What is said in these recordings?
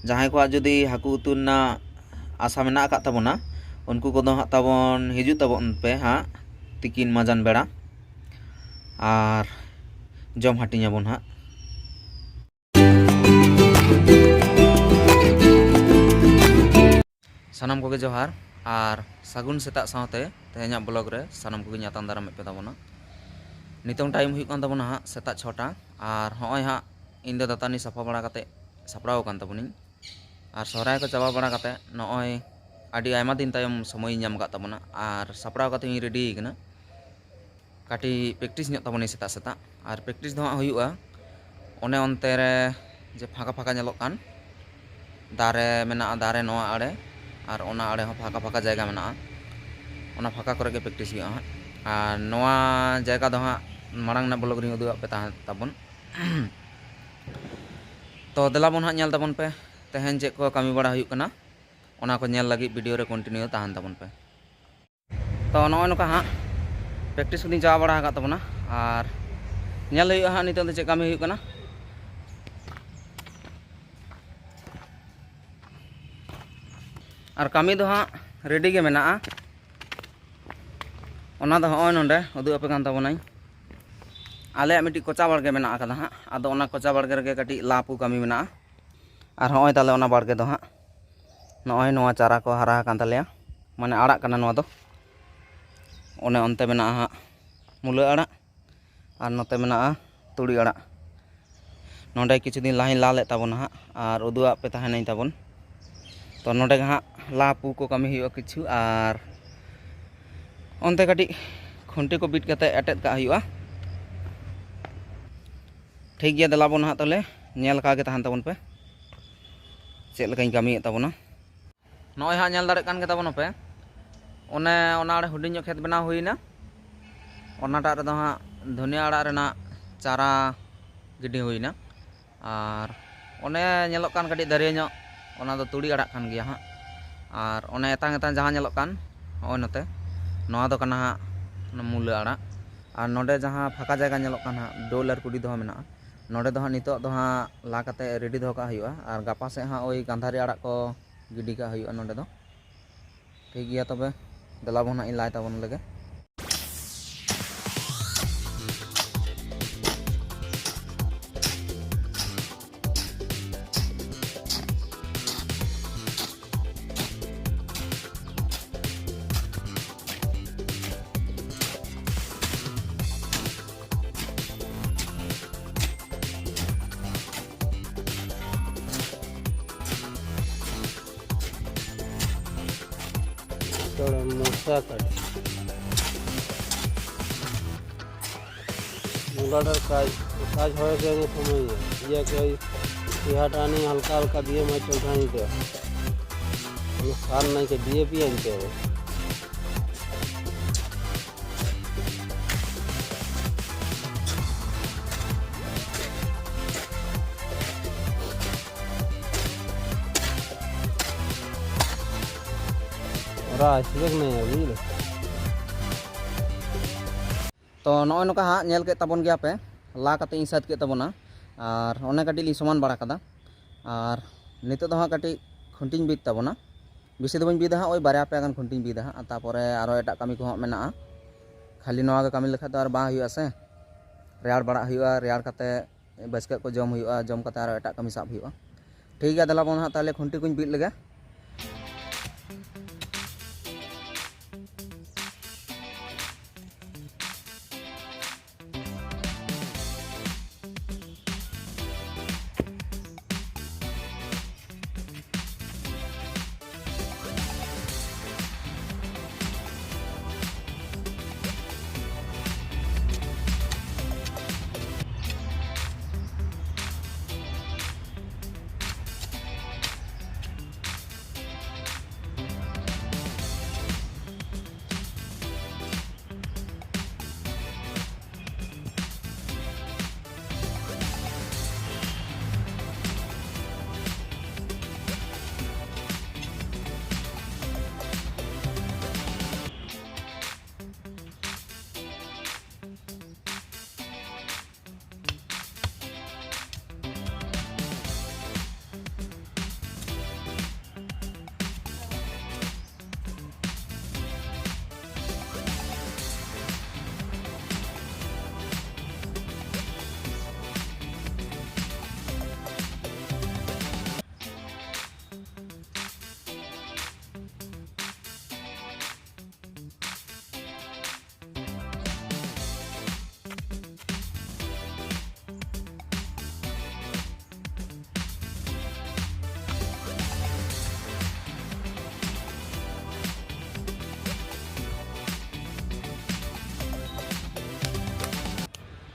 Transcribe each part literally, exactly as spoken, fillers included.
ᱡᱟᱦᱟᱸᱭ ᱠᱚᱣᱟᱜ ᱡᱩᱫᱤ ᱦᱟᱹᱠᱩ ᱩᱛᱩ ᱨᱮᱱᱟᱜ ᱟᱥᱟ ᱢᱮᱱᱟᱜ ᱟᱠᱟᱫ ᱛᱟᱵᱚᱱᱟ, ᱩᱱᱠᱩ ᱠᱚᱫᱚ ᱦᱟᱸᱜ ᱛᱟᱵᱚᱱ ᱦᱤᱡᱩᱜ ᱛᱟᱵᱚᱱ ᱯᱮ ᱦᱟᱸᱜ ᱛᱤᱠᱤᱱ ᱢᱟᱡᱟᱱ ᱵᱮᱲᱟ, ᱟᱨ ᱡᱚᱢ ᱦᱟᱹᱴᱤᱧ ᱟᱵᱚᱱ ᱦᱟᱸᱜ᱾ ᱥᱟᱱᱟᱢ ᱠᱚᱜᱮ ᱡᱚᱦᱟᱨ ᱟᱨ ᱥᱟᱹᱜᱩᱱ ᱥᱮᱛᱟᱜ ᱥᱟᱶᱛᱮ ᱛᱮᱦᱮᱧᱟᱜ ᱵᱞᱚᱜ ᱨᱮ ᱥᱟᱱᱟᱢ ᱠᱚᱜᱮᱧ ᱟᱛᱟᱝ ᱫᱟᱨᱟᱢᱮᱫ ᱯᱮ ᱛᱟᱵᱚᱱᱟ᱾ ᱱᱤᱛᱚᱝ ᱴᱟᱭᱤᱢ ᱦᱩᱭᱩᱜ ᱠᱟᱱ ᱛᱟᱵᱚᱱᱟ ᱦᱟᱸᱜ ᱥᱮᱛᱟᱜ ᱪᱷᱚᱴᱟ, ᱟᱨ ᱦᱚᱸᱜᱼᱚᱭ ᱦᱟᱸᱜ ᱤᱧ ᱫᱚ ᱫᱟᱹᱛᱟᱹᱱᱤ ᱥᱟᱯᱷᱟ ᱵᱟᱲᱟ ᱠᱟᱛᱮ ᱥᱟᱯᱲᱟᱣ ᱟᱠᱟᱱ ᱛᱟᱵᱚᱱᱤᱧ᱾ ᱟᱨ ᱥᱚᱦᱨᱟᱭ ᱠᱚ ᱪᱟᱵᱟ ᱵᱟᱲᱟ ᱠᱟᱛᱮ ᱱᱚᱜᱼᱚᱭ ᱟᱹᱰᱤ ᱟᱭᱢᱟ ᱫᱤᱱ ᱛᱟᱭᱚᱢ ᱥᱚᱢᱚᱭᱤᱧ ᱧᱟᱢ ᱟᱠᱟᱫ ᱛᱟᱵᱚᱱᱟ, ᱟᱨ ᱥᱟᱯᱲᱟᱣ ᱠᱟᱛᱮ ᱤᱧ ᱨᱮᱰᱤ ᱟᱠᱟᱱᱟ᱾ ᱠᱟᱹᱴᱤᱡ ᱯᱨᱮᱠᱴᱤᱥ ᱧᱚᱜ ᱛᱟᱵᱚᱱᱟᱹᱧ ᱥᱮᱛᱟᱜ ᱥᱮᱛᱟᱜ, ᱟᱨ ᱯᱨᱮᱠᱴᱤᱥ ᱫᱚ ᱦᱟᱸᱜ ᱦᱩᱭᱩᱜᱼᱟ ᱚᱱᱮ ᱚᱱᱛᱮ ᱨᱮ ᱡᱮ ᱯᱷᱟᱸᱠᱟ ᱯᱷᱟᱸᱠᱟ ᱧᱮᱞᱚᱜ ᱠᱟᱱ ᱫᱟᱨᱮ ᱢᱮᱱᱟᱜᱼᱟ, ᱫᱟᱨᱮ ᱱᱚᱣᱟ ᱟᱲᱮ ᱟᱨ ᱚᱱᱟ ᱟᱲᱮ ᱦᱚᱸ ᱯᱷᱟᱸᱠᱟ ᱯᱷᱟᱸᱠᱟ ᱡᱟᱭᱜᱟ ᱢᱮᱱᱟᱜᱼᱟ, ᱚᱱᱟ ᱯᱷᱟᱸᱠᱟ ᱠᱚᱨᱮ ᱜᱮ ᱯᱨᱮᱠᱴᱤᱥ ᱦᱩᱭᱩᱜᱼᱟ ᱦᱟᱸᱜ᱾ ᱟᱨ ᱱᱚᱣᱟ ᱡᱟᱭᱜᱟ ᱫᱚ ᱦᱟᱸᱜ ᱢᱟᱲᱟᱝ ᱨᱮᱱᱟᱜ ᱵᱞᱚᱜ ᱨᱤᱧ ᱩᱫᱩᱜ ᱟᱫ ᱯᱮ ᱛᱟᱦᱮᱸ ᱛᱟᱵᱚᱱ᱾ ᱛᱚ ᱫᱮᱞᱟ ᱵᱚᱱ ᱦᱟᱸᱜ ᱧᱮᱞ ᱛᱟᱵᱚᱱ ᱯᱮ ᱛᱮᱦᱮᱧ ᱪᱮᱫ ᱠᱚ ᱠᱟᱹᱢᱤ ᱵᱟᱲᱟ ᱦᱩᱭᱩᱜ ᱠᱟᱱᱟ, ᱚᱱᱟ ᱠᱚ ᱧᱮᱞ ᱞᱟᱹᱜᱤᱫ ᱵᱷᱤᱰᱤᱭᱳ ᱨᱮ ᱠᱚᱱᱴᱤᱱᱤᱭᱩ ᱛᱟᱦᱮᱱ ᱛᱟᱵᱚᱱ ᱯᱮ᱾ ᱛᱚ ᱱᱚᱜᱼᱚᱭ ᱱᱚᱝᱠᱟ ᱦᱟᱸᱜ ᱯᱨᱮᱠᱴᱤᱥ ᱠᱚᱞᱤᱧ ᱪᱟᱵᱟ ᱵᱟᱲᱟ ᱟᱠᱟᱫ ᱛᱟᱵᱚᱱᱟ, ᱟᱨ ᱧᱮᱞ ᱦᱩᱭᱩᱜᱼᱟ ᱦᱟᱸᱜ ᱱᱤᱛᱚᱜ ᱫᱚ ᱪᱮᱫ ᱠᱟᱹᱢᱤ ᱦᱩᱭᱩᱜ ᱠᱟᱱᱟ᱾ ᱟᱨ ᱠᱟᱹᱢᱤ ᱫᱚ ᱦᱟᱸᱜ ᱨᱮᱰᱤ ᱜᱮ ᱢᱮᱱᱟᱜᱼᱟ᱾ ᱚᱱᱟ ᱫᱚ ᱦᱚᱸᱜᱼᱚᱭ ᱱᱚᱰᱮ ᱩᱫᱩᱜ ᱟᱯᱮ ᱠᱟᱱ ᱛᱟᱵᱚᱱᱟᱹᱧ᱾ ᱟᱞᱮᱭᱟᱜ ᱢᱤᱫᱴᱤᱡ ᱠᱚᱪᱟ ᱵᱟᱲᱜᱮ ᱢᱮᱱᱟᱜ ᱟᱠᱟᱫᱟ ᱦᱟᱸᱜ, ᱟᱫᱚ ᱚᱱᱟ ᱠᱚᱪᱟ ᱵᱟᱲᱜᱮ ᱨᱮᱜᱮ ᱠᱟᱹᱴᱤᱡ ᱞᱟ ᱯᱩ ᱠᱟᱹᱢᱤ ᱢᱮᱱᱟᱜᱼᱟ᱾ ᱟᱨ ᱦᱚᱸᱜᱼᱚᱭ ᱛᱟᱞᱮ ᱚᱱᱟ ᱵᱟᱲᱜᱮ ᱫᱚ ᱦᱟᱸᱜ ᱱᱚᱜᱼᱚᱭ ᱱᱚᱣᱟ ᱪᱟᱨᱟ ᱠᱚ ᱦᱟᱨᱟ ᱟᱠᱟᱱ ᱛᱟᱞᱮᱭᱟ, ᱢᱟᱱᱮ ᱟᱲᱟᱜ ᱠᱟᱱᱟ ᱱᱚᱣᱟ ᱫᱚ᱾ ᱚᱱᱮ ᱚᱱᱛᱮ ᱢᱮᱱᱟᱜᱼᱟ ᱦᱟᱸᱜ ᱢᱩᱞᱟᱹ ᱟᱲᱟᱜ, ᱟᱨ ᱱᱚᱛᱮ ᱢᱮᱱᱟᱜᱼᱟ ᱛᱩᱲᱤ ᱟᱲᱟᱜ᱾ ᱱᱚᱸᱰᱮ ᱠᱤᱪᱷᱩ ᱫᱤᱱ ᱞᱟᱦᱟᱧ ᱞᱟ ᱞᱮᱫ ᱛᱟᱵᱚᱱᱟ ᱦᱟᱸᱜ, ᱟᱨ ᱩᱫᱩᱜ ᱟᱫ ᱯᱮ ᱛᱟᱦᱮᱱᱟᱹᱧ ᱛᱟᱵᱚᱱ᱾ ᱛᱚ ᱱᱚᱸᱰᱮ ᱜᱮ ᱦᱟᱸᱜ ᱞᱟ ᱯᱩ ᱠᱚ ᱠᱟᱹᱢᱤ ᱦᱩᱭᱩᱜᱼᱟ ᱠᱤᱪᱷᱩ, ᱟᱨ ᱚᱱᱛᱮ ᱠᱟᱹᱴᱤᱡ ᱠᱷᱩᱱᱴᱤ ᱠᱚ ᱵᱤᱫ ᱠᱟᱛᱮ ᱮᱴᱮᱫ ᱠᱟᱜ ᱦᱩᱭᱩᱜᱼᱟ᱾ ᱴᱷᱤᱠ ᱜᱮᱭᱟ, ᱫᱮᱞᱟ ᱵᱚᱱ ᱦᱟᱸᱜ ᱛᱟᱦᱚᱞᱮ ᱧᱮᱞ ᱟᱠᱟᱜ ᱜᱮ ᱛᱟᱦᱮᱱ ᱛᱟᱵᱚᱱ ᱯᱮ ᱪᱮᱫ ᱞᱮᱠᱟᱧ ᱠᱟᱹᱢᱤᱭᱮᱫ ᱛᱟᱵᱚᱱᱟ᱾ ᱱᱚᱜᱼᱚᱭ ᱦᱟᱸᱜ ᱧᱮᱞ ᱫᱟᱲᱮᱭᱟᱜ ᱠᱟᱱ ᱜᱮ ᱛᱟᱵᱚᱱᱟᱯᱮ, ᱚᱱᱮ ᱚᱱᱟ ᱟᱲᱮ ᱦᱩᱰᱤᱧ ᱧᱚᱜ ᱠᱷᱮᱛ ᱵᱮᱱᱟᱣ ᱦᱩᱭᱱᱟ, ᱚᱱᱟᱴᱟᱜ ᱨᱮᱫᱚ ᱦᱟᱸᱜ ᱫᱷᱩᱱᱤᱭᱟᱹ ᱟᱲᱟᱜ ᱨᱮᱱᱟᱜ ᱪᱟᱨᱟ ᱜᱤᱰᱤ ᱦᱩᱭᱱᱟ᱾ ᱟᱨ ᱚᱱᱮ ᱧᱮᱞᱚᱜ ᱠᱟᱱ ᱠᱟᱹᱴᱤᱡ ᱫᱟᱨᱮ ᱧᱚᱜ, ᱚᱱᱟ ᱫᱚ ᱛᱩᱲᱤ ᱟᱲᱟᱜ ᱠᱟᱱ ᱜᱮᱭᱟ ᱦᱟᱸᱜ᱾ ᱟᱨ ᱚᱱᱮ ᱮᱛᱟᱝ ᱮᱛᱟᱝ ᱡᱟᱦᱟᱸ ᱧᱮᱞᱚᱜ ᱠᱟᱱ ᱱᱚᱜᱼᱚᱭ ᱱᱚᱛᱮ, ᱱᱚᱣᱟ ᱫᱚ ᱠᱟᱱᱟ ᱦᱟᱸᱜ ᱚᱱᱟ ᱢᱩᱞᱟᱹ ᱟᱲᱟᱜ᱾ ᱟᱨ ᱱᱚᱰᱮ ᱡᱟᱦᱟᱸ ᱯᱷᱟᱸᱠᱟ ᱡᱟᱭᱜᱟ ᱧᱮᱞᱚᱜ ᱠᱟᱱ ᱦᱟᱸᱜ, ᱰᱳᱞ ᱟᱨ ᱠᱩᱰᱤ ᱫᱚᱦᱚ ᱢᱮᱱᱟᱜᱼᱟ, ᱱᱚᱰᱮ ᱫᱚ ᱦᱟᱸᱜ ᱱᱤᱛᱚᱜ ᱫᱚ ᱦᱟᱸᱜ ᱞᱟ ᱠᱟᱛᱮ ᱨᱮᱰᱤ ᱫᱚᱦᱚ ᱠᱟᱜ ᱦᱩᱭᱩᱜᱼᱟ, ᱟᱨ ᱜᱟᱯᱟ ᱥᱮᱫ ᱦᱟᱸᱜ ᱳᱭ ᱜᱟᱱᱫᱷᱟᱨᱤ ᱟᱲᱟᱜ ᱠᱚ ᱜᱤᱰᱤ ᱠᱟᱜ ᱦᱩᱭᱩᱜᱼᱟ ᱱᱚᱰᱮ ᱫᱚ᱾ ᱴᱷᱤᱠ ᱜᱮᱭᱟ, ᱛᱚᱵᱮ ᱫᱮᱞᱟ ᱵᱚᱱ ᱦᱟᱸᱜ ᱤᱧ ᱞᱟᱭ ᱛᱟᱵᱚᱱ ᱞᱮᱜᱮ᱾ ᱛᱷᱚᱲᱟ ᱢᱚᱥᱟ ᱠᱟᱹᱴᱤᱡ᱾ ᱢᱩᱞᱟ ᱰᱷᱟᱨ ᱠᱟᱡᱽ, ᱠᱟᱡᱽ ᱦᱚᱭ ᱥᱮ ᱥᱚᱢᱚᱭ ᱤᱭᱟᱹ ᱠᱚ ᱤᱦᱟ ᱴᱟᱱᱤ ᱦᱟᱞᱠᱟ ᱦᱟᱞᱠᱟ ᱫᱤᱭᱮ ᱢᱟ ᱪᱚᱞ ᱴᱷᱟᱱᱤ ᱛᱮ᱾ ᱥᱟᱨ ᱱᱟᱭ ᱠᱮ ᱰᱤ ᱮ ᱯᱤ ᱟᱱᱛᱮ᱾ ᱚᱨᱟ ᱥᱤᱵᱮᱠ ᱱᱟᱭᱟ ᱵᱩᱡᱷᱟᱹᱣ᱾ ᱛᱚ ᱱᱚᱜᱼᱚᱭ ᱱᱚᱝᱠᱟ ᱦᱟᱸᱜ ᱧᱮᱞ ᱠᱮᱫ ᱛᱟᱵᱚᱱ ᱜᱮᱭᱟ ᱯᱮ, ᱞᱟ ᱠᱟᱛᱮ ᱤᱧ ᱥᱟᱹᱛ ᱠᱮᱫ ᱛᱟᱵᱚᱱᱟ᱾ ᱟᱨ ᱚᱱᱮ ᱠᱟᱹᱴᱤᱡ ᱞᱤᱧ ᱥᱚᱢᱟᱱ ᱵᱟᱲᱟ ᱠᱟᱫᱟ᱾ ᱟᱨ ᱱᱤᱛᱚᱜ ᱫᱚ ᱦᱟᱸᱜ ᱠᱟᱹᱴᱤᱡ ᱠᱷᱩᱱᱴᱤᱧ ᱵᱤᱫ ᱛᱟᱵᱚᱱᱟ᱾ ᱵᱮᱥᱤ ᱫᱚ ᱵᱟᱹᱧ ᱵᱤᱫᱟ ᱦᱟᱸᱜ, ᱳᱭ ᱵᱟᱨᱭᱟ ᱯᱮᱭᱟ ᱜᱟᱱ ᱠᱷᱩᱱᱴᱤᱧ ᱵᱤᱫᱟ ᱦᱟᱸᱜ᱾ ᱟᱨ ᱛᱟᱯᱚᱨᱮ ᱟᱨᱚ ᱮᱴᱟᱜ ᱠᱟᱹᱢᱤ ᱠᱚᱦᱚᱸ ᱢᱮᱱᱟᱜᱼᱟ᱾ ᱠᱷᱟᱹᱞᱤ ᱱᱚᱣᱟ ᱜᱮ ᱠᱟᱹᱢᱤ ᱞᱮᱠᱷᱟᱡ ᱫᱚ ᱟᱨ ᱵᱟᱝ ᱦᱩᱭᱩᱜᱼᱟ ᱥᱮ᱾ ᱨᱮᱭᱟᱲ ᱵᱟᱲᱟᱜ ᱦᱩᱭᱩᱜᱼᱟ, ᱨᱮᱭᱟᱲ ᱠᱟᱛᱮ ᱵᱟᱥᱠᱮᱭᱟᱜ ᱠᱚ ᱡᱚᱢ ᱦᱩᱭᱩᱜᱼᱟ, ᱡᱚᱢ ᱠᱟᱛᱮ ᱟᱨᱚ ᱮᱴᱟᱜ ᱠᱟᱹᱢᱤ ᱥᱟᱵ ᱦᱩᱭᱩᱜᱼᱟ᱾ ᱴᱷᱤᱠ ᱜᱮᱭᱟ, ᱫᱮᱞᱟ ᱵᱚᱱ ᱦᱟᱸᱜ ᱛᱟᱦᱚᱞᱮ ᱠᱷᱩᱱᱴᱤ ᱠᱚᱧ ᱵᱤᱫ ᱞᱮᱜᱮ᱾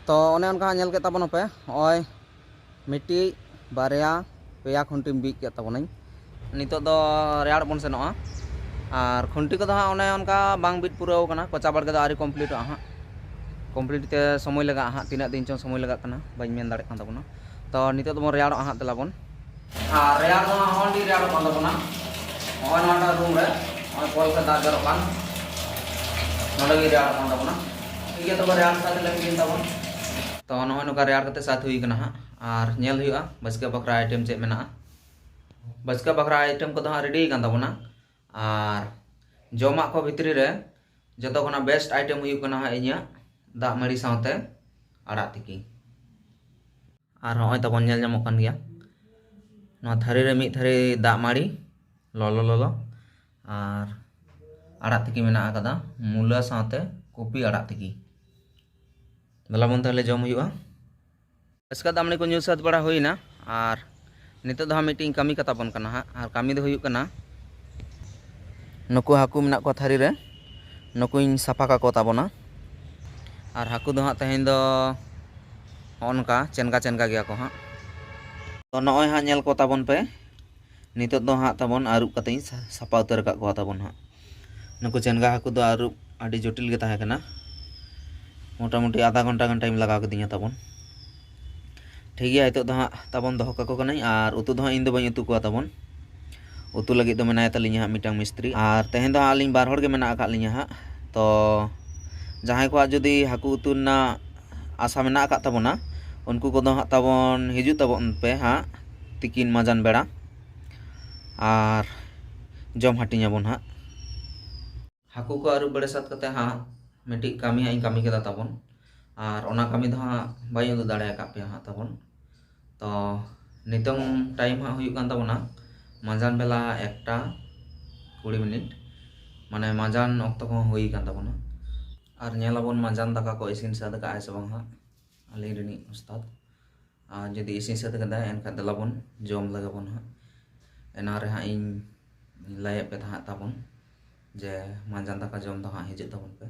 ᱛᱚ ᱚᱱᱮ ᱚᱱᱠᱟ ᱦᱟᱸᱜ ᱧᱮᱞ ᱠᱮᱫ ᱛᱟᱵᱚᱱᱟᱯᱮ, ᱱᱚᱜᱼᱚᱭ ᱢᱤᱫᱴᱤᱡ, ᱵᱟᱨᱭᱟ, ᱯᱮᱭᱟ ᱠᱷᱩᱱᱴᱤᱢ ᱵᱤᱫ ᱠᱮᱫ ᱛᱟᱵᱚᱱᱟᱹᱧ᱾ ᱱᱤᱛᱚᱜ ᱫᱚ ᱨᱮᱭᱟᱲ ᱵᱚᱱ ᱥᱮᱱᱚᱜᱼᱟ᱾ ᱟᱨ ᱠᱷᱩᱱᱴᱤ ᱠᱚᱫᱚ ᱦᱟᱸᱜ ᱚᱱᱮ ᱚᱱᱠᱟ ᱵᱟᱝ ᱵᱤᱫ ᱯᱩᱨᱟᱹᱣ ᱠᱟᱱᱟ, ᱠᱚᱪᱟ ᱵᱟᱲᱜᱮ ᱫᱚ ᱟᱹᱣᱨᱤ ᱠᱚᱢᱯᱞᱤᱴᱚᱜᱼᱟ ᱦᱟᱸᱜ᱾ ᱠᱚᱢᱯᱞᱤᱴ ᱛᱮ ᱥᱚᱢᱚᱭ ᱞᱟᱜᱟᱜᱼᱟ ᱦᱟᱸᱜ, ᱛᱤᱱᱟᱹᱜ ᱫᱤᱱ ᱪᱚᱝ ᱥᱚᱢᱚᱭ ᱞᱟᱜᱟᱜ ᱠᱟᱱᱟ ᱵᱟᱹᱧ ᱢᱮᱱ ᱫᱟᱲᱮᱭᱟᱜ ᱠᱟᱱ ᱛᱟᱵᱚᱱᱟ᱾ ᱛᱚ ᱱᱤᱛᱚᱜ ᱫᱚᱵᱚᱱ ᱨᱮᱭᱟᱲᱚᱜᱼᱟ ᱦᱟᱸᱜ, ᱫᱮᱞᱟ ᱵᱚᱱ᱾ ᱟᱨ ᱨᱮᱭᱟᱲ ᱫᱚ ᱦᱟᱸᱜ ᱦᱚᱸ ᱟᱹᱰᱤ ᱨᱮᱭᱟᱲᱚᱜ ᱠᱟᱱ ᱛᱟᱵᱚᱱᱟ᱾ ᱱᱚᱜᱼᱚᱭ ᱱᱚᱣᱟᱴᱟᱜ ᱨᱩᱢ ᱨᱮ ᱱᱚᱜᱼᱚᱭ ᱠᱚᱞ ᱠᱷᱚᱱ ᱫᱟᱜ ᱡᱚᱨᱚᱜ ᱠᱟᱱ, ᱱᱚᱸᱰᱮ ᱜᱮ ᱨᱮᱭᱟᱲᱚᱜ ᱠᱟᱱ ᱛᱟᱵᱚᱱᱟ᱾ ᱴᱷᱤᱠ ᱜᱮᱭᱟ, ᱛᱚᱵᱮ ᱨᱮᱭᱟᱲ ᱥᱟᱶᱛᱮ ᱞᱟᱹᱜᱤᱫ ᱛᱟᱵᱚᱱ᱾ ᱛᱚ ᱱᱚᱜᱼᱚᱭ ᱱᱚᱝᱠᱟ ᱨᱮᱭᱟᱲ ᱠᱟᱛᱮ ᱥᱟᱹᱛ ᱦᱩᱭ ᱠᱟᱱᱟ ᱦᱟᱸᱜ, ᱟᱨ ᱧᱮᱞ ᱦᱩᱭᱩᱜᱼᱟ ᱵᱟᱥᱠᱮ ᱵᱟᱠᱷᱨᱟ ᱟᱭᱴᱮᱢ ᱪᱮᱫ ᱢᱮᱱᱟᱜᱼᱟ᱾ ᱵᱟᱥᱠᱮ ᱵᱟᱠᱷᱨᱟ ᱟᱭᱴᱮᱢ ᱠᱚᱫᱚ ᱦᱟᱸᱜ ᱨᱮᱰᱤ ᱠᱟᱱ ᱛᱟᱵᱚᱱᱟ, ᱟᱨ ᱡᱚᱢᱟᱜ ᱠᱚ ᱵᱷᱤᱛᱨᱤ ᱨᱮ ᱡᱚᱛᱚ ᱠᱷᱚᱱᱟᱜ ᱵᱮᱥᱴ ᱟᱭᱴᱮᱢ ᱦᱩᱭᱩᱜ ᱠᱟᱱᱟ ᱦᱟᱸᱜ ᱤᱧᱟᱹᱜ ᱫᱟᱜ ᱢᱟᱹᱲᱤ ᱥᱟᱶᱛᱮ ᱟᱲᱟᱜ ᱛᱤᱠᱤ᱾ ᱟᱨ ᱦᱚᱸᱜᱼᱚᱭ ᱛᱟᱵᱚᱱ ᱧᱮᱞ ᱧᱟᱢᱚᱜ ᱠᱟᱱ ᱜᱮᱭᱟ, ᱱᱚᱣᱟ ᱛᱷᱟᱹᱨᱤ ᱨᱮ ᱢᱤᱫ ᱛᱷᱟᱹᱨᱤ ᱫᱟᱜ ᱢᱟᱹᱲᱤ ᱞᱚᱞᱚ ᱞᱚᱞᱚ, ᱟᱨ ᱟᱲᱟᱜ ᱛᱤᱠᱤ ᱢᱮᱱᱟᱜ ᱟᱠᱟᱫᱟ, ᱢᱩᱞᱟᱹ ᱥᱟᱶᱛᱮ ᱠᱚᱯᱤ ᱟᱲᱟᱜ ᱛᱤᱠᱤ᱾ ᱫᱮᱞᱟ ᱵᱚᱱ ᱛᱟᱦᱚᱞᱮ ᱡᱚᱢ ᱦᱩᱭᱩᱜᱼᱟ᱾ ᱵᱟᱥᱠᱮ ᱫᱟᱜ ᱢᱟᱹᱲᱤ ᱠᱚ ᱧᱩ ᱥᱟᱹᱛ ᱵᱟᱲᱟ ᱦᱩᱭᱱᱟ, ᱟᱨ ᱱᱤᱛᱚᱜ ᱫᱚ ᱦᱟᱸᱜ ᱢᱤᱫᱴᱮᱱ ᱠᱟᱹᱢᱤ ᱠᱟᱛᱟ ᱵᱚᱱ ᱠᱟᱱᱟ ᱦᱟᱸᱜ, ᱟᱨ ᱠᱟᱹᱢᱤ ᱫᱚ ᱦᱩᱭᱩᱜ ᱠᱟᱱᱟ, ᱱᱩᱠᱩ ᱦᱟᱹᱠᱩ ᱢᱮᱱᱟᱜ ᱠᱚᱣᱟ ᱛᱷᱟᱹᱨᱤ ᱨᱮ, ᱱᱩᱠᱩᱧ ᱥᱟᱯᱷᱟ ᱠᱟᱠᱚ ᱛᱟᱵᱚᱱᱟ᱾ ᱟᱨ ᱦᱟᱹᱠᱩ ᱫᱚ ᱦᱟᱸᱜ ᱛᱮᱦᱮᱧ ᱫᱚ ᱦᱚᱸᱜᱼᱚ ᱱᱚᱝᱠᱟ ᱪᱮᱱᱜᱟ ᱪᱮᱱᱜᱟ ᱜᱮᱭᱟ ᱠᱚ ᱦᱟᱸᱜ᱾ ᱛᱚ ᱱᱚᱜᱼᱚᱭ ᱦᱟᱸᱜ ᱧᱮᱞ ᱠᱚ ᱛᱟᱵᱚᱱ ᱯᱮ, ᱱᱤᱛᱚᱜ ᱫᱚ ᱦᱟᱸᱜ ᱛᱟᱵᱚᱱ ᱟᱹᱨᱩᱵ ᱠᱟᱛᱮᱧ ᱥᱟ-, ᱥᱟᱯᱷᱟ ᱩᱛᱟᱹᱨ ᱟᱠᱟᱫ ᱠᱚᱣᱟ ᱛᱟᱵᱚᱱ ᱦᱟᱸᱜ᱾ ᱱᱩᱠᱩ ᱪᱮᱱᱜᱟ ᱦᱟᱹᱠᱩ ᱫᱚ ᱟᱹᱨᱩᱵ ᱟᱹᱰᱤ ᱡᱚᱴᱤᱞ ᱜᱮ ᱛᱟᱦᱮᱸ ᱠᱟᱱᱟ, ᱢᱚᱴᱟᱢᱩᱴᱤ ᱟᱫᱷᱟ ᱜᱷᱚᱱᱴᱟ ᱜᱟᱱ ᱴᱟᱭᱤᱢ ᱞᱟᱜᱟᱣ ᱠᱤᱫᱤᱧᱟ ᱛᱟᱵᱚᱱ᱾ ᱴᱷᱤᱠ ᱜᱮᱭᱟ, ᱱᱤᱛᱚᱜ ᱫᱚ ᱦᱟᱸᱜ ᱛᱟᱵᱚᱱ ᱫᱚᱦᱚ ᱠᱟᱠᱚ ᱠᱟᱹᱱᱟᱹᱧ, ᱟᱨ ᱩᱛᱩ ᱫᱚ ᱦᱟᱸᱜ ᱤᱧ ᱫᱚ ᱵᱟᱹᱧ ᱩᱛᱩ ᱠᱚᱣᱟ ᱛᱟᱵᱚᱱ᱾ ᱩᱛᱩ ᱞᱟᱹᱜᱤᱫ ᱫᱚ ᱢᱮᱱᱟᱭ ᱛᱟᱹᱞᱤᱧᱟ ᱦᱟᱸᱜ ᱢᱤᱫᱴᱟᱝ ᱢᱤᱥᱛᱨᱤ, ᱟᱨ ᱛᱮᱦᱮᱧ ᱫᱚ ᱦᱟᱸᱜ ᱟᱹᱞᱤᱧ ᱵᱟᱨ ᱦᱚᱲ ᱜᱮ ᱢᱮᱱᱟᱜ ᱟᱠᱟᱫ ᱞᱤᱧᱟ ᱦᱟᱸᱜ᱾ ᱛᱚ ᱡᱟᱦᱟᱸᱭ ᱠᱚᱣᱟᱜ ᱡᱩᱫᱤ ᱦᱟᱹᱠᱩ ᱩᱛᱩ ᱨᱮᱱᱟᱜ ᱟᱥᱟ ᱢᱮᱱᱟᱜ ᱟᱠᱟᱫ ᱛᱟᱵᱚᱱᱟ, ᱩᱱᱠᱩ ᱠᱚᱫᱚ ᱦᱟᱸᱜ ᱛᱟᱵᱚᱱ ᱦᱤᱡᱩᱜ ᱛᱟᱵᱚᱱ ᱯᱮ ᱦᱟᱸᱜ ᱛᱤᱠᱤᱱ ᱢᱟᱡᱟᱱ ᱵᱮᱲᱟ, ᱟᱨ ᱡᱚᱢ ᱦᱟᱹᱴᱤᱧ ᱟᱵᱚᱱ ᱦᱟᱸᱜ᱾ ᱦᱟᱹᱠᱩ ᱠᱚ ᱟᱹᱨᱩᱵ ᱵᱟᱲᱟ ᱥᱟᱹᱛ ᱠᱟᱛᱮ ᱦᱟᱸᱜ ᱢᱤᱫᱴᱤᱡ ᱠᱟᱹᱢᱤ ᱦᱟᱸᱜ ᱤᱧ ᱠᱟᱹᱢᱤ ᱠᱮᱫᱟ ᱛᱟᱵᱚᱱ, ᱟᱨ ᱚᱱᱟ ᱠᱟᱹᱢᱤ ᱫᱚ ᱦᱟᱸᱜ ᱵᱟᱹᱧ ᱩᱫᱩᱜ ᱫᱟᱲᱮ ᱟᱠᱟᱫ ᱯᱮᱭᱟ ᱦᱟᱸᱜ ᱛᱟᱵᱚᱱ᱾ ᱛᱚ ᱱᱤᱛᱚᱝ ᱴᱟᱭᱤᱢ ᱦᱟᱸᱜ ᱦᱩᱭᱩᱜ ᱠᱟᱱ ᱛᱟᱵᱚᱱᱟ ᱢᱟᱸᱡᱟᱱ ᱵᱮᱞᱟ ᱮᱠᱴᱟ ᱠᱩᱲᱤ ᱢᱤᱱᱤᱴ, ᱢᱟᱱᱮ ᱢᱟᱸᱡᱟᱱ ᱚᱠᱛᱚ ᱠᱚᱦᱚᱸ ᱦᱩᱭ ᱟᱠᱟᱱ ᱛᱟᱵᱚᱱᱟ᱾ ᱟᱨ ᱧᱮᱞ ᱟᱵᱚᱱ ᱢᱟᱸᱡᱟᱱ ᱫᱟᱠᱟ ᱠᱚ ᱤᱥᱤᱱ ᱥᱟᱹᱛ ᱟᱠᱟᱫᱼᱟᱭ ᱥᱮ ᱵᱟᱝ ᱦᱟᱸᱜ ᱟᱹᱞᱤᱧ ᱨᱤᱱᱤᱡ ᱩᱥᱛᱟᱫ᱾ ᱟᱨ ᱡᱩᱫᱤ ᱤᱥᱤᱱ ᱥᱟᱹᱛ ᱟᱠᱟᱫᱟᱭ, ᱮᱱᱠᱷᱟᱱ ᱫᱮᱞᱟ ᱵᱚᱱ ᱡᱚᱢ ᱞᱮᱜᱮ ᱵᱚᱱ ᱦᱟᱸᱜ᱾ ᱮᱱᱟᱝ ᱨᱮ ᱦᱟᱸᱜ ᱤᱧ ᱞᱟᱹᱭᱟᱫ ᱯᱮ ᱛᱟᱦᱮᱸᱫ ᱛᱟᱵᱚᱱ ᱡᱮ ᱢᱟᱸᱡᱟᱱ ᱫᱟᱠᱟ ᱡᱚᱢ ᱫᱚ ᱦᱟᱸᱜ ᱦᱤᱡᱩᱜ ᱛᱟᱵᱚᱱ ᱯᱮ᱾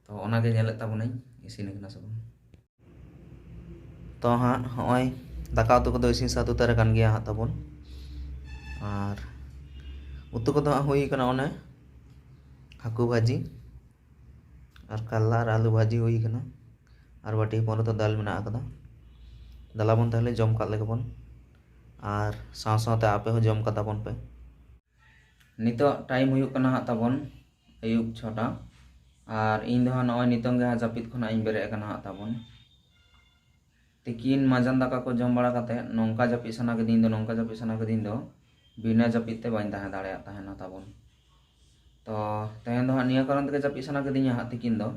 ᱛᱚ ᱚᱱᱟᱜᱮ ᱧᱮᱞᱮᱫ ᱛᱟᱵᱚᱱᱟᱹᱧ ᱤᱥᱤᱱ ᱠᱟᱱᱟ ᱥᱮ ᱵᱟᱝ᱾ ᱛᱚ ᱦᱟᱸᱜ ᱦᱚᱸᱜᱼᱚᱭ ᱫᱟᱠᱟ ᱩᱛᱩ ᱠᱚᱫᱚ ᱤᱥᱤᱱ ᱥᱟᱹᱛ ᱩᱛᱟᱹᱨ ᱟᱠᱟᱱ ᱜᱮᱭᱟ ᱦᱟᱸᱜ ᱛᱟᱵᱚᱱ᱾ ᱟᱨ ᱩᱛᱩ ᱠᱚᱫᱚ ᱦᱟᱸᱜ ᱦᱩᱭ ᱠᱟᱱᱟ ᱚᱱᱮ ᱦᱟᱹᱠᱩ ᱵᱷᱟᱹᱡᱤ ᱟᱨ ᱠᱟᱨᱞᱟ ᱟᱨ ᱟᱹᱞᱩ ᱵᱷᱟᱹᱡᱤ ᱦᱩᱭ ᱠᱟᱱᱟ᱾ ᱟᱨ ᱵᱟᱹᱴᱤ ᱦᱚᱯᱚᱱ ᱨᱮᱫᱚ ᱫᱟᱹᱞ ᱢᱮᱱᱟᱜ ᱟᱠᱟᱫᱟ᱾ ᱫᱮᱞᱟ ᱵᱚᱱ ᱛᱟᱦᱚᱞᱮ ᱡᱚᱢ ᱠᱟᱜ ᱞᱮᱜᱮ ᱵᱚᱱ᱾ ᱟᱨ ᱥᱟᱶ ᱥᱟᱶᱛᱮ ᱟᱯᱮ ᱦᱚᱸ ᱡᱚᱢ ᱠᱟᱛᱟ ᱵᱚᱱ ᱯᱮ᱾ ᱱᱤᱛᱚᱜ ᱴᱟᱭᱤᱢ ᱦᱩᱭᱩᱜ ᱠᱟᱱᱟ ᱦᱟᱸᱜ ᱛᱟᱵᱚᱱ ᱟᱹᱭᱩᱵ ᱪᱷᱚᱴᱟ᱾ ᱟᱨ ᱤᱧ ᱫᱚ ᱦᱟᱸᱜ ᱱᱚᱜᱼᱚᱭ ᱱᱤᱛᱚᱝ ᱜᱮ ᱦᱟᱸᱜ ᱡᱟᱹᱯᱤᱫ ᱠᱷᱚᱱᱟᱜ ᱤᱧ ᱵᱮᱨᱮᱫ ᱟᱠᱟᱱᱟ ᱦᱟᱸᱜ ᱛᱟᱵᱚᱱ᱾ ᱛᱤᱠᱤᱱ ᱢᱟᱸᱡᱟᱱ ᱫᱟᱠᱟ ᱠᱚ ᱡᱚᱢ ᱵᱟᱲᱟ ᱠᱟᱛᱮ ᱱᱚᱝᱠᱟ ᱡᱟᱹᱯᱤᱫ ᱥᱟᱱᱟ ᱠᱤᱫᱤᱧ ᱫᱚ, ᱱᱚᱝᱠᱟ ᱡᱟᱹᱯᱤᱫ ᱥᱟᱱᱟ ᱠᱤᱫᱤᱧ ᱫᱚ, ᱵᱤᱱᱟᱹ ᱡᱟᱹᱯᱤᱫ ᱛᱮ ᱵᱟᱹᱧ ᱛᱟᱦᱮᱸ ᱫᱟᱲᱮᱭᱟᱜ ᱛᱟᱦᱮᱱᱟ ᱛᱟᱵᱚᱱ᱾ ᱛᱚ ᱛᱮᱦᱮᱧ ᱫᱚ ᱦᱟᱸᱜ ᱱᱤᱭᱟᱹ ᱠᱟᱨᱚᱱ ᱛᱮᱜᱮ ᱡᱟᱹᱯᱤᱫ ᱥᱟᱱᱟ ᱠᱤᱫᱤᱧᱟ ᱦᱟᱸᱜ ᱛᱤᱠᱤᱱ ᱫᱚ᱾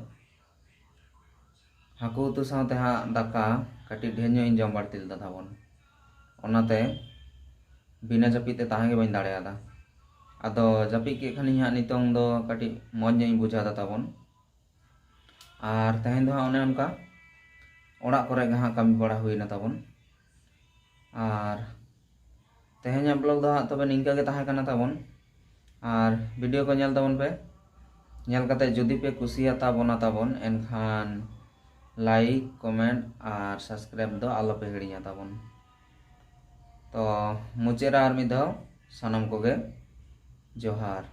ᱦᱟᱹᱠᱩ ᱩᱛᱩ ᱥᱟᱶᱛᱮ ᱦᱟᱸᱜ ᱫᱟᱠᱟ ᱠᱟᱹᱴᱤᱡ ᱰᱷᱮᱨ ᱧᱚᱜ ᱤᱧ ᱡᱚᱢ ᱵᱟᱹᱲᱛᱤ ᱞᱮᱫᱟ ᱛᱟᱵᱚᱱ᱾ ᱚᱱᱟᱛᱮ ᱵᱤᱱᱟᱹ ᱡᱟᱹᱯᱤᱫ ᱛᱮ ᱛᱟᱦᱮᱸ ᱜᱮ ᱵᱟᱹᱧ ᱫᱟᱲᱮᱭᱟᱫᱟ᱾ ᱟᱫᱚ ᱡᱟᱹᱯᱤᱫ ᱠᱮᱫ ᱠᱷᱟᱱᱤᱧ ᱦᱟᱸᱜ ᱱᱤᱛᱚᱝ ᱫᱚ ᱠᱟᱹᱴᱤᱡ ᱢᱚᱡᱽ ᱧᱚᱜ ᱤᱧ ᱵᱩᱡᱷᱟᱹᱣ ᱮᱫᱟ ᱛᱟᱵᱚᱱ᱾ ᱟᱨ ᱛᱮᱦᱮᱧ ᱫᱚ ᱦᱟᱸᱜ ᱚᱱᱮ ᱚᱱᱠᱟ ᱚᱲᱟᱜ ᱠᱚᱨᱮ ᱜᱮ ᱦᱟᱸᱜ ᱠᱟᱹᱢᱤ ᱵᱟᱲᱟ ᱦᱩᱭᱱᱟ ᱛᱟᱵᱚᱱ᱾ ᱟᱨ ᱛᱮᱦᱮᱧᱟᱜ ᱵᱞᱚᱜ ᱫᱚ ᱦᱟᱸᱜ ᱛᱚᱵᱮ ᱱᱤᱝᱠᱟᱹ ᱜᱮ ᱛᱟᱦᱮᱸ ᱠᱟᱱᱟ ᱛᱟᱵᱚᱱ᱾ ᱟᱨ ᱵᱷᱤᱰᱤᱭᱳ ᱠᱚ ᱧᱮᱞ ᱛᱟᱵᱚᱱ ᱯᱮ᱾ ᱧᱮᱞ ᱠᱟᱛᱮ ᱡᱩᱫᱤ ᱯᱮ ᱠᱩᱥᱤᱭᱟᱛᱟ ᱵᱚᱱᱟ ᱛᱟᱵᱚᱱ, ᱮᱱᱠᱷᱟᱱ ᱞᱟᱭᱤᱠ, ᱠᱚᱢᱮᱱᱴ ᱟᱨ ᱥᱟᱵᱥᱠᱨᱟᱭᱤᱵ ᱫᱚ ᱟᱞᱚ ᱯᱮ ᱦᱤᱲᱤᱧᱟ ᱛᱟᱵᱚᱱ᱾ ᱛᱚ ᱢᱩᱪᱟᱹᱫ ᱨᱮ ᱟᱨ ᱢᱤᱫ ᱫᱷᱟᱣ ᱥᱟᱱᱟᱢ ᱠᱚᱜᱮ ᱡᱚᱦᱟᱨ᱾